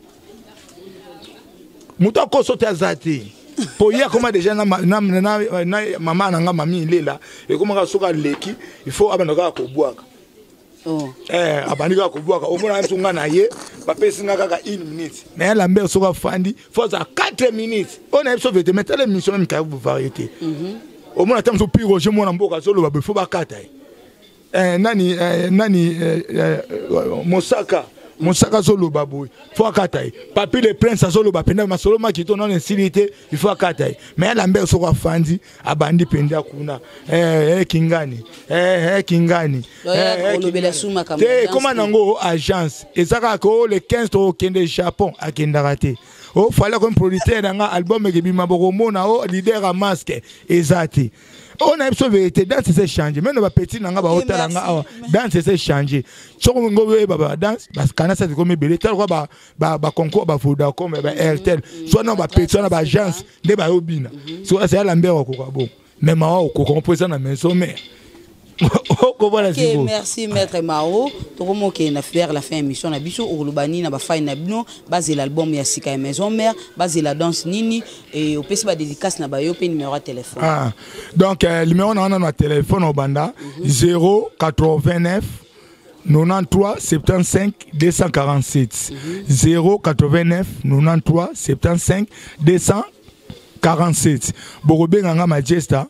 moto akosa yo te aza te. Mpo ye akoma déjà na, na, na, na mama na nga mami ilela ekomaka soki aleki il faut abanda kaka kobwaka. Oh. Eh, abandi kaka kobwaka, omona biso nga na ye bapesi nga kaka une minute, mais Lambert soki afandi fo azala 4 minutes. Oyo na ye biso vete, mais tala émission meme kaya variété. Omona ata mosu Pi Roger mwana mboka azoloba boye, fo bakata ye. Eh, nani eh, nani eh, eh, Mosaka, Mosaka azoloba boye, fo akata ye. Papi le Prince azoloba mpenza masolo makito nano esili te, il faut akata ye. Mais Lambert soki afandi, abandi mpenza kuna eh, eh, kingani eh, eh, kingani. Olobela su makambo te, ekoma nango agence eza kaka o le 15 tokokende Japon, akendaka te. O Fally akomi producteur na nga, album ekebima, bokomona o leader ya masque eza te. Oyo na biso vérité, danse eza échange meme na bapetit na nga baotala nga awa, danse eza échange. Soko ngo oyeba badanse, bakanasa ekomi ebele, tala kwa baconcours, bavodacom, ba Airtel, soit na bapetit wana baagence nde bayobina. Soki azala Lambert akoka bongo, mais mawa okoka mpo eza na maison mare okobona. Ok, merci maître Mao. Tokomokende na vers la fin émission na biso. Okoloba nini na bafai na bino bazela album ya sika ya maison mare, bazela danse nini, e opesi badédicace na bayo mpe numéro ya téléphone? Ah, donc numéro na wana na téléphone obanda 089 93 75 247, 089 93 75 247. Bokobenga nga Majesta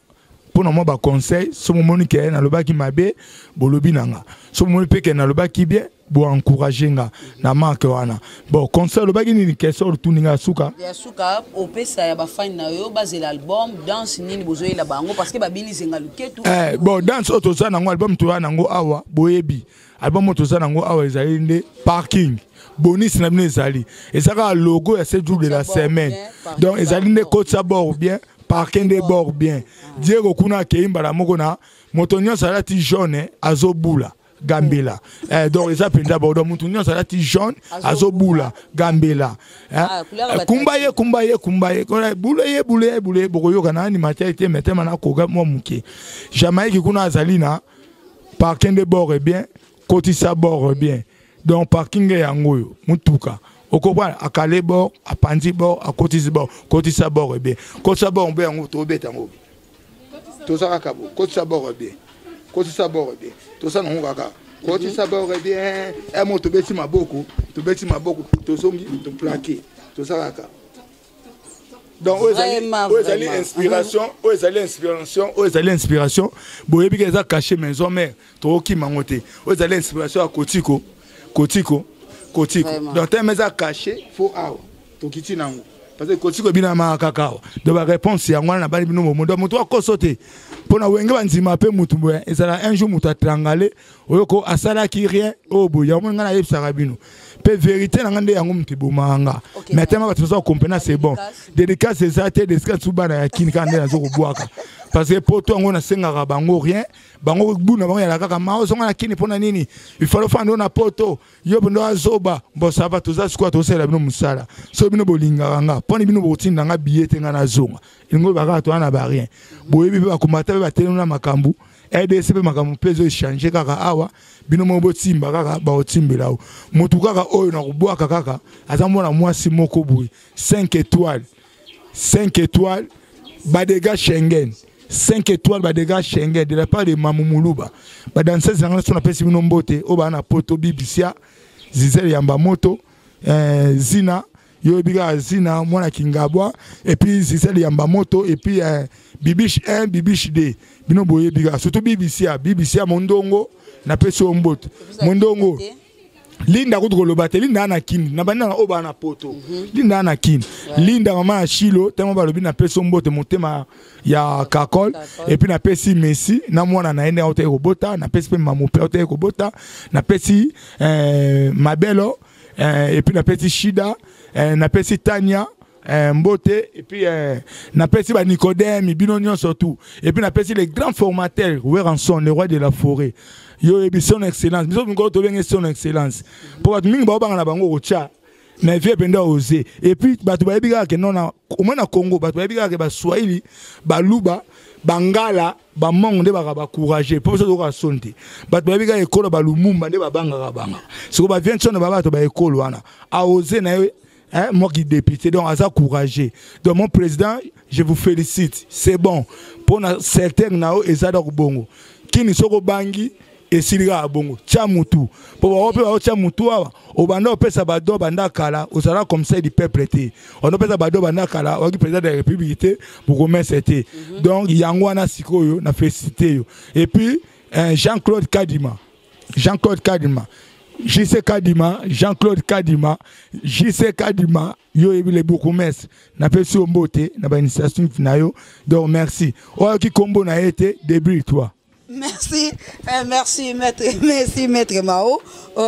mpo na mwa baconseil. So momoni ke nalobaki mabe, bolobi na nga. So momoni mpe ke nalobaki bien, boencourage nga na marke wana. Bon, conseil olobaki nini? Question otuni nga suka. Ya suka opesa ya bafani na yo, bazela album, danse nini bozoyela bango, parce que babini zenga luketu. Eh, bon, danse oyo toza nango, album toza nango awa, boyebi album oyo toza nango awa ezali nde parking. Bonus na bino ezali, eza kaka logo ya 7 jours de la semaine. Donc ezali nde kotisa bord bien, parking nde bord bien. Diego kuna akei mbala moko na moto nyonso alati jaune azobula gambela. Eh, donc eza mpenza bordo, moto nyonso alati jaune azobula gambela. Eh, kumba ye, kumba ye, kumba ye, bula ye, bula ye, bula ye. Bokoyoka na animateur te, mais tema nakoka mwa moke. Jamaïque kuna azali na parking de bord est bien, kotisa bord bien. Donc parking yango oyo mutuka okopwana akale bord, apanzi bord, akotisi bord, kotisa bord bien, kotisa bord mpe yango tobeta yango, toza kaka bo kotisa bord bien, kotisa bord bien, toza nango kaka kotisa bord bien. Mo tobeti maboko, tobeti maboko, tozongi, toplaquer, toza kaka. Donc oyo ezali inspiration, oyo ezali inspiration, oyo ezali inspiration. Boyebi ke eza caché maison mère, tokokima yango te. Oyo ezali inspiration ya kotiko, kotiko, kotiko. Donc teme eza caché, fo awa tokiti nango parce que kotiko ebinamaka kaka awa. Donc baréponse yango wana nabali bino bomo. Donc moto akoso te mpo na wenge bandima mpe motu boye ezala un jour moto atrangale oyoko asalaki rien. Oyo boye yango ngai nayebisaka bino mpe vérité na ngai nde yango moto ebomaka nga. Mais tema bato baza kokomprena, c'est bon. Dédicace eza te, dédicace su bana ya kini kaka nde nazo kobwaka, parce que poto yango nasengaka bango rien. Bango buna bango yala kaka ma ozonga na kini mpona nini, il faut ofanda na poto yo ndo azoba. Bon, ça va, toza sikoyo tosalela bino mosala. So bino bolingaka nga mpona bino bokotinda nga biye te, nga nazonga elingo bakaka toza na barien. Boyebi mpe bakomata mpe batelemi na makambo RDC mpe makambo mpe ezoéchange kaka awa. Bino moko botimba kaka, baotimbela o motu kaka oyo na kobwaka kaka aza mwana mwasi moko boye 5 étoiles, 5 étoiles, badega Schengen, 5 étoiles, badega Schengen de la part de Mamu Muluba. Badanseuse na nga so napesi bino mbote oyo baa na poto, Bibisia, Zizel Yamba Moto, eh, Zina yo oyebi kaka Zina mwana Kingabwa, et puis Zizel Yamba Moto, et puis eh, Bibiche 1, Bibiche 2, bino boyebi kaka, surtout Bibisia, Bibisia Mondongo, napesi yo mbote Mondongo. Linda kutu koloba te, Linda na kini na banda na oyo baa na poto. Linda na kini, Linda mama ya Shilo, ntango balobi napesi yo mbote motema ya Kakol. Et puis napesi Messi na mwana na ye nde autaki kobota, napesi mpe mamu mpe autaki kobota, napesi eh, Mabelo eh, et puis napesi Shida eh, napesi Tania eh, mbote, et puis eh, napesi banicodème bino nyonso tout. Et puis napesi les grands formateurs, Werrason le roi de la forêt, yo oyebi son excellence. Biso mikolo tobenge son excellence mpo bato mingi baobanga na bango kotya, mais vie mpenza ose. Et puis bato bayebi kaka ke nona omoi na Congo, bato bayebi kaka ke Baswahili, Baluba, Bangala, Bamongo nde baka bacourage mpo biso tokoka soni te. Bato bayebi kaka ekolo Balumumba nde babangaka bangaka. Siko bavie nsono ba bato baekolo wana aose na ye. hein, moi qui député donc aza courageux. Donc mon président, je vous félicite, c'est bon mpona secteur na yo eza dako bongo kini soko obangi esili kaka bongo tia mutu mpo bango mpe baotia mutu awa obanda opesa bado banda kala ozala commissaire du peuple te obanda opesa bado banda kala oyaki président de la république te bourgmestre te. Donc yango wana sikoyo na félicité yo. Et puis Jean-Claude Kadima, Jean-Claude Kadima, JC Kadima, Jean-Claude Kadima, JC Kadima, yo yebi le bourgmestre, napesi yo mbote na ba initiative na yo. Donc merci. Oyo ki kombo na ye te, débrouille toi. Merci, merci maître, merci maître Mao.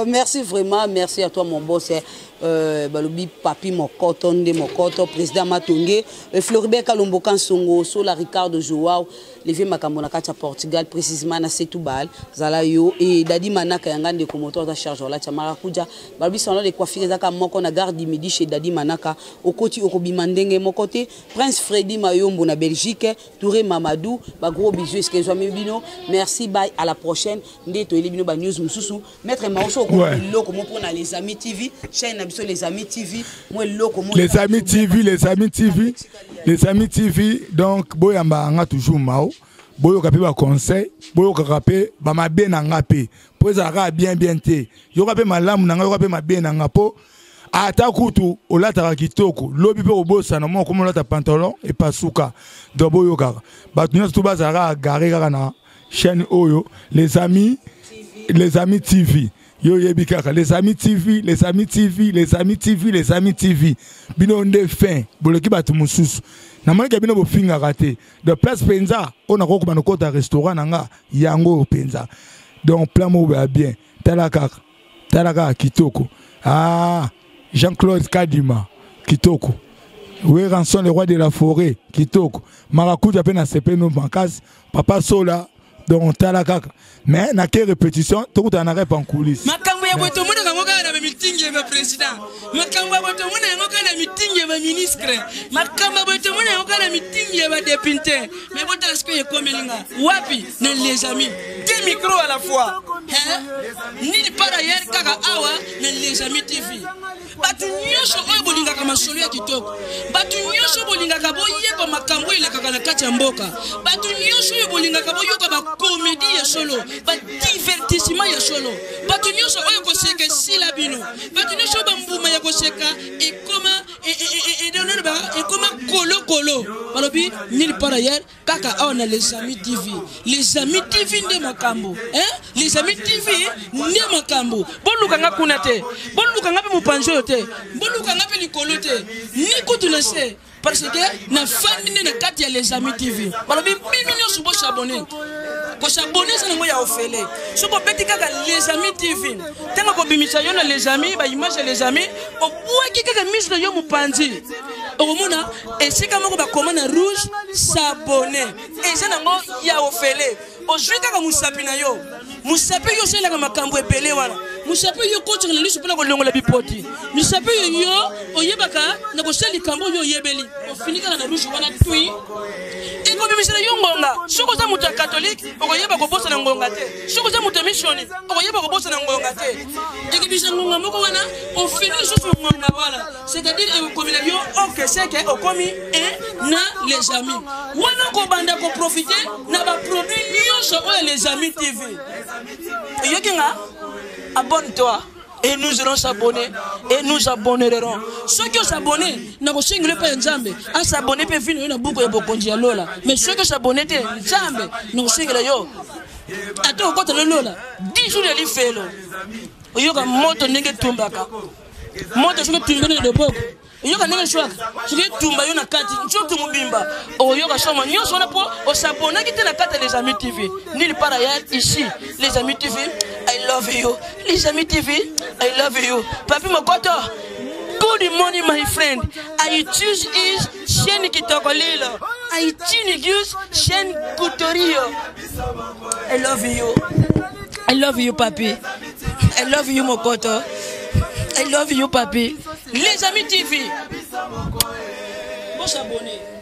Merci vraiment, merci à toi mon boss. Balobi Papi Mokoto, Nde Mokoto, président Matonge, Floribert Kalombo Kansongo, Sola Ricardo Joao, Levé Makambo na kati ya Portugal, précisément na Setúbal, Zalayo et Dadi Manaka yanga ndeko moto aza charge la chamara kuja. Balobi salon de coiffure ezaka moko na gare du Midi chez Dadi Manaka, okoti okobima ndenge moko te. Prince Freddy Mayombo na Belgique, Touré Mamadou, ba gros bisous excusez-moi bino. Merci, bye, à la prochaine. Nde to bino ba news mususu. Maître Maoso ko loko mo pona les amis TV, chaîne na biso les amis TV, moi loko mo Les amis TV, les amis TV, les amis TV. Donc boyamba nga toujours Mao. Boyo kape ba conseil, boyo kape ba mabe na nga pe. Po ezalaka bien bien te. Yo kape malamu na nga, yo kape mabe na nga po ata kutu olataka kitoko, lobi pe obosana mo komo olata pantalon et pasuka. Donc boyo kaka. Bato nyonso tu bazalaka garé kaka na chaîne oyo, les amis, les amis TV. Yo yebi kaka les amis TV, les amis TV, les amis TV, les amis TV. Bino nde fin, boloki bato mosusu. Na moni ke bino bofingaka te. De place penza, on a kokoma na kota restaurant na nga yango penza. Donc plan mo ba bien. Tala kaka. Tala kaka kitoko. Ah, Jean-Claude Kadima kitoko. Oui, Ranson le roi de la forêt kitoko. Marakuja pe na sepe no makasi. Papa Sola donc tala kaka. Mais na quelle répétition tout en arrêt en coulisses. Makambo ya boto mona kango kaka na meeting ya président. Makambo ya boto mona yango kaka na meeting ya ministre. Makambo ya boto mona yango kaka na meeting ya ba député. Mais bota ce que ekomelinga. Wapi na les amis. Deux micros à la fois. Hein? Ni par ailleurs kaka awa na les amis TV. Bato nyonso oyo bolingaka masolo ya kitoko, bato nyonso bolingaka boyeba makambo elekaka na kati ya mboka, bato nyonso oyo bolingaka boyoka ba comédie ya solo, ba divertissement ya solo, bato nyonso oyo koseka esila bino, bato nyonso oyo bambuma ya koseka ekoma, e, e, e, e, e, e, ekoma kolokolo. Balobi nulle part ailleurs kaka awa na les amis TV. Les amis TV nde makambo, hein? Les amis TV nde makambo. Boluka nga kuna te, boluka nga pe mopanzi oyo te, boluka nga pe likolo te, ni kutu na se, parce que na fandi nde na kati ya les amis TV. Balobi bino nyonso bo s'abonner. Ko s'abonner eza nango ya ofele. Soki obeti kaka les amis TV, ntango kobimisa yo na les amis, ba image ya les amis, obwaki kaka miso na yo mopanzi. Okomona esika moko bakoma na rouge s'abonner. Eza nango ya ofele. Ozwi kaka mosapi na yo. Mosapi yo osalelaka makambo ebele wana. Mosapi yo okotaka na liso mpona kolongola bipoti. Mosapi oyo yo oyebaka na kosala likambo oyo oyebeli. Ofini kaka na rouge wana tui. Ekobimisela yo ngonga. Soki oza moto ya katolike, okoyeba kobosana ngonga te. Soki oza moto ya missioni, okoyeba kobosana ngonga te. Ekobimisa ngonga moko wana, ofini lisusu ngonga wana. C'est-à-dire ekokomela yo ok seke okomi e na les amis. Wana kobanda koprofite na ba produit nyonso oyo les amis TV. Oyoki nga? Abonne-toi. Et nous allons s'abonner et nous abonnerons. Ceux qui s'abonnent, na kosengela epai ya Nzambe, a s'abonner pe vino yo na buku ya bokonzi ya lola. Mais ceux qui s'abonnent te, Nzambe na kosengela yo. Ata okota na lola, 10 jours ya lifelo. Oyoka moto ndenge etumbaka. Moto soki etumbi na loboko, oyoka ndenge eswaka. Soki etumba yo na kati, nzoto mobimba, oyoka soma nyonso wana po osabonaki te na kati ya Les Amis TV. Nulle part ailleurs, ici, Les Amis TV, I love you. Les Amis TV, I love you. Papi Mokoto, good morning my friend. I choose is chaîne Kitoko Lilo. I choose chaîne Kutorio. I love you. I love you, papi. I love you, Mokoto. I love you, papi. Les Amis TV. Bon s'abonner.